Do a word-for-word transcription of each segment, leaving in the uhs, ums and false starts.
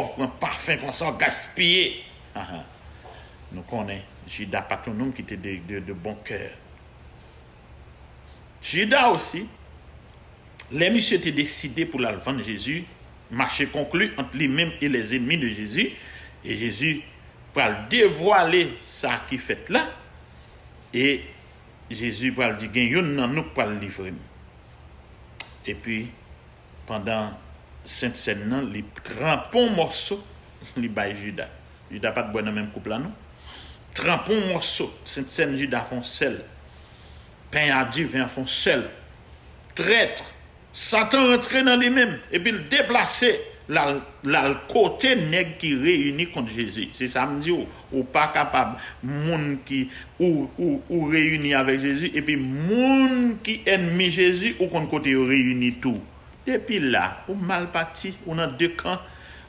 w pran pafen konsa, w gaspiye. Ahan. Nou konnen, Jida pa t yon nonm ki te de, de, de bon kè. Jida osi, lè misye te deside pou l al vann Jezi, mache konkli ant li menm e les ennemis de Jésus, e Jezi pral devwale sa ki fèt la, e Jezi pral di, "Gen youn nan nou k pral livre m." Epi, pandan Sentsèn nan, li tranpe yon mòso, li bay Jida. Jida pa t bwè nan menm koup la, non. Tranpe yon mòso, Sentsèn Jida fè yon sèl. Pen a diven an fè yon sèl. Trèt, Satan rantre nan li menm, epi l deplase, l al, l al kote nèg ki reyini kont Jezi. Se sa m di w, ou pa kapab, moun ki, ou, ou, ou reyini avèk Jezi, epi moun ki ènmi Jezi, ou konn kote yo reyini tou. Depi la, ou mal pati, ou nan de kan,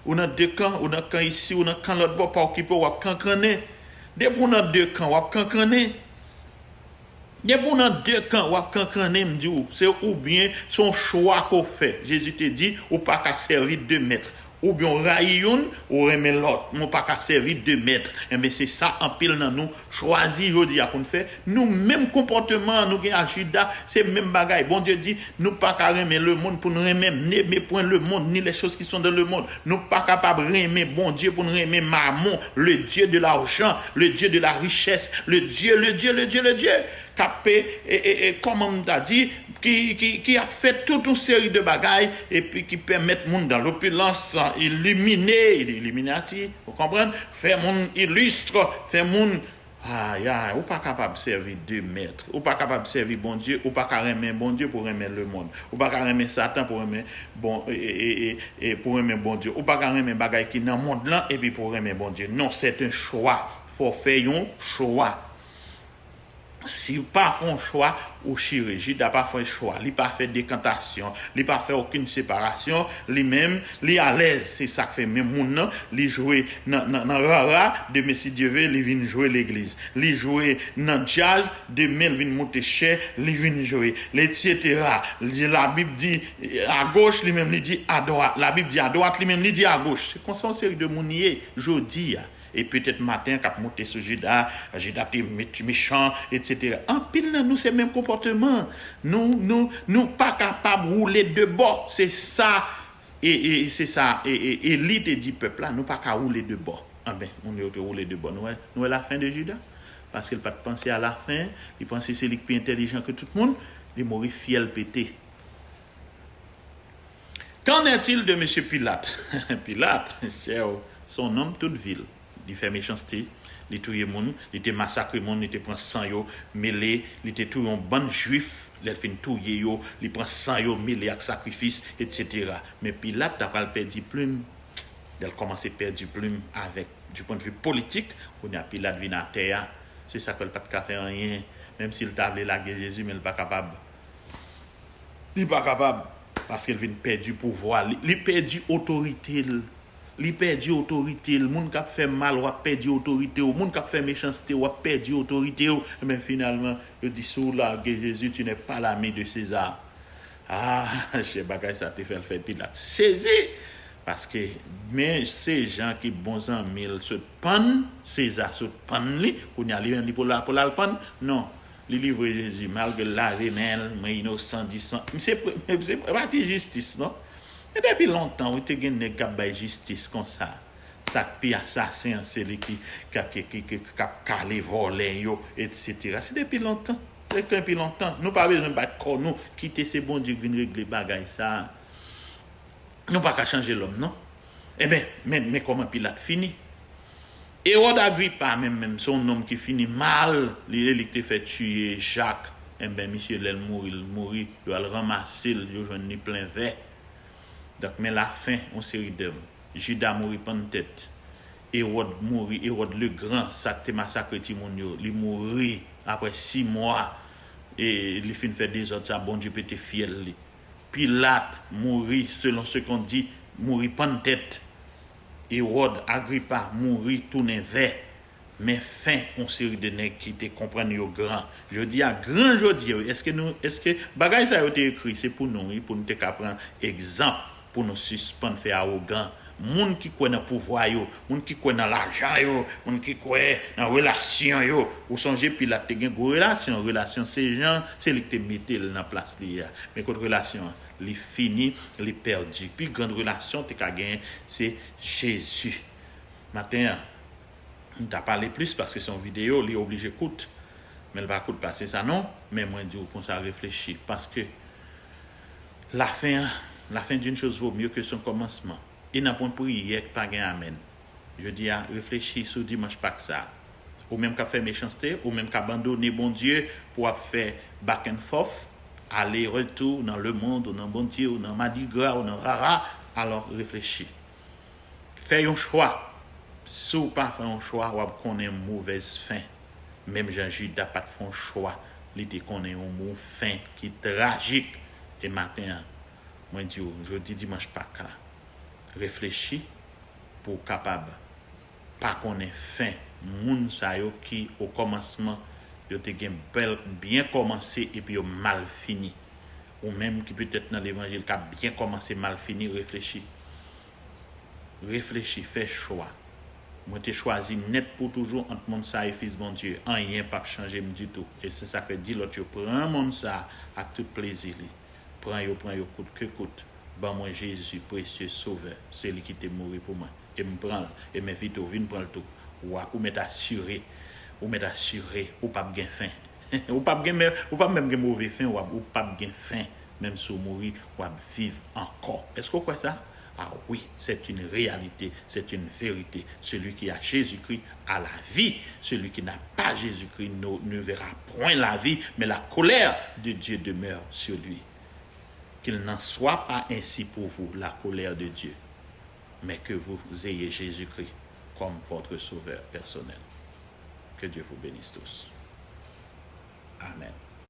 ou nan de kan, ou nan kan isi, ou nan kan lòt bò, pa okipe w, w ap kankannen. Depi w nan de kan, w ap kankannen. Depi w nan de kan, w ap kankannen, m di w, se oubyen se yon chwa ke w fè. Jezi te di, ou pa ka sèvi de mèt. Oubyen w rayi youn, ou renmen lòt, men w pa ka sèvi de mèt. Enben, se sa anpil nan nou chwazi jodi a pou n fè. Nou menm konpòteman an nou gen a Jida, se menm bagay. Bondye di, nou pa ka renmen lemonn pou n renmen, n'aimez point le monde, ni les choses qui sont dans le monde. Nou pa kapab renmen Bondye pou n renmen mamon, le Dieu de l'argent, le Dieu de la richesse, le Dieu, le Dieu, le Dieu, le Dieu, k ap, e, e, e, kòman m ta di, ki, ki, ki ap fè tout yon seri de bagay, epi ki pèmèt moun dans l'opulence, ilimine, iliminati, ou konprann? Fè moun ilistre, fè moun, ay, ay, ou pa kapab sèvi de mèt. Ou pa kapab sèvi Bondye, ou pa ka renmen Bondye pou renmen lemonn. Ou pa ka renmen Satan pou renmen bon, e, e, e, e, e, pou renmen Bondye. Ou pa ka renmen bagay ki nan mond lan epi pou renmen Bondye. Non, c'est un choix. Fò w fè yon chwa. Si w pa fè yon chwa, ou chire. Jida pa fè chwa. Li pa fè dekantasyon. Li pa fè okenn separasyon. Li menm, li alèz. Se sa k fè menm moun nan, li jwe nan, nan, nan rara, demen si Dye ve, li vin jwe legliz. Li jwe nan djaz, demen l vin moute chè, li vin jwe, etsetera. Li, Labib di agoch, li menm li di adwat. Labib di adwat, li menm li di agoch. Se konsa yon seri de moun ye jodi a. E petèt maten an k ap moute sou Jida, Jida te met-, mechan, etsetera. Anpil nan nou se menm konpòteman. Nou, nou, nou pa kapab woule de bò. Se sa, e, e, se sa, e, e, Eli te di pèp la, nou pa ka woule de bò. Anben, moun yo te woule de bò. Nou wè, nou wè lafen de Jida? Paske l pa t panse a lafen, li panse se li k pi entèlijan ke tout moun, li mouri fyèl pete. Qu'en est-il de mesye Pilat? Pilat, chè, se yon nonm tout vi l. Li fè mechanste, li touye moun, li te masakre moun, li te pran san yo, mele, li te touye yon bann Jwif, lè l fin touye yo, li pran san yo, mele ak sakrifis, etsetera. Men Pilat ta pral pèdi plim, lè l kòmanse pèdi plim avèk, du point de vue politik, kounye a Pilat vin atè a. Se sa k fè l pa t ka fè anyen, menm si l ta vle lage Jezi, men l pa kapab. Li pa kapab, paske l vin pèdi pouvwa li, li pèdi otorite l. Li pèdi otorite l. Moun k ap fè mal, w ap pèdi otorite w. Moun k ap fè mechanste, w ap pèdi otorite w. Enben, finalman, yo di, si w lage Jezi, tu n'es pas l'ami de César. Ah, chè, bagay sa te fè l fè Pilat sezi. Paske, men se jan ki bon zanmi l sot pann, Seza sot pann li, kounye a li menm li pou l al, pou l al pann. Non, li livre Jezi, malgre l lave men l, mwen inosan di san. Se, se pa ti jistis, non. E depi lontan, wi, te gen nèg k ap bay jistis konsa. Sa k pi asasen an, se li ki, ki, ki, ki, ki, k ap kale vòlè yo, etsetera. Se depi lontan. Se depi lontan. Nou pa bezwen bat kò nou, kite se Bondye k vin regle bagay sa a. Nou pa ka chanje lòm, non. Enben, men, men kòman Pilat fini. Ewòd Agripa, menm, menm, se yon nonm ki fini mal. Li, li te fè tiye Jak. Enben, misye, lè l mouri, l mouri. Yo al ranmase l, yo jwenn li plen vè. Donk, men lafen yon seri de Jida mouri pann tèt. Ewòd mouri, Ewòd le Gran, sa k te masakre timoun yo, li mouri apre sis mwa. E li fin fè dezòd sa, Bondye pete fyèl li. Pilat mouri, selon ce qu'on dit, mouri pann tèt. Ewòd Agripa mouri tounen vè. Men fen yon seri de nèg ki te konprann yo gran. Jodi a, gran jodi a, wi, èske nou, èske bagay sa yo te ekri, se pou nou, wi, pou nou te ka pran egzanp, pou nou sispann fè awogan. Moun ki kwè nan pouvwa yo, moun ki kwè nan lajan yo, moun ki kwè nan relasyon yo. Ou sonje Pilat te gen gwo relasyon, relasyon se Jan, se li ki te mete l nan plas li ye a. Men kot relasyon an? Li fini, li pèdi. Pi grand relasyon te ka genyen, se Jezi. Maten an, m ta pale plis paske se yon videyo, li oblije kout. Men l pa kout pase sa non. Men mwen di w konsa, reflechi. Paske la fin, la fin d'une chose vaut mieux que son commencement. E nan pwen priyè k pa gen amèn. Jodi a, reflechi sou dimanch Pak sa. Ou menm k ap fè mechanste, ou menm k abandone Bondye pou w ap fè back and forth, ale retou nan lemonn, ou nan Bondye, ou nan madigra, ou nan rara, alò reflechi. Fè yon chwa. Si w pa fè yon chwa, w ap konnen movèz fen. Menm jan Jida pa t fè yon chwa, li te konnen yon mo fen ki trajik. E maten an, mwen di w, jodi dimanch Pak la, reflechi pou w kapab pa konnen fen moun sa yo ki, o kòmansman, yo te gen bèl, byen kòmanse epi yo mal fini. Ou menm ki petèt nan levanjil k ap byen kòmanse mal fini, reflechi. Reflechi, fè chwa. Mwen te chwazi nèt pou toujou ant moun sa e Fis Bondye. Anyen p ap chanje m ditou. E se sa k fè di lòt yo, pran moun sa ak tout plezi li. Pran yo, pran yo kout ke kout. Ban mwen Jezi, presye Sovè. Se li ki te mouri pou mwen. E m pran l. E m envite w vin pran l tou. Ou a, ou mèt asire. Ou mèt asire. Ou p ap gen fen. Ou p ap gen men, ou p ap menm gen move fen, w ap, ou p ap gen fen. Menm si w mouri, w ap viv ankò. Èske w kwè sa? Ah oui, c'est une réalité, c'est une vérité. Celui qui a Jésus-Christ a la vie. Celui qui n'a pas Jésus-Christ ne, ne verra point la vie, mais la colère de Dieu demeure sur lui. Qu'il n'en soit pas ainsi pour vous, la colère de Dieu, mais que vous ayez Jésus-Christ comme votre sauveur personnel. Que Dieu vous bénisse tous. Amen.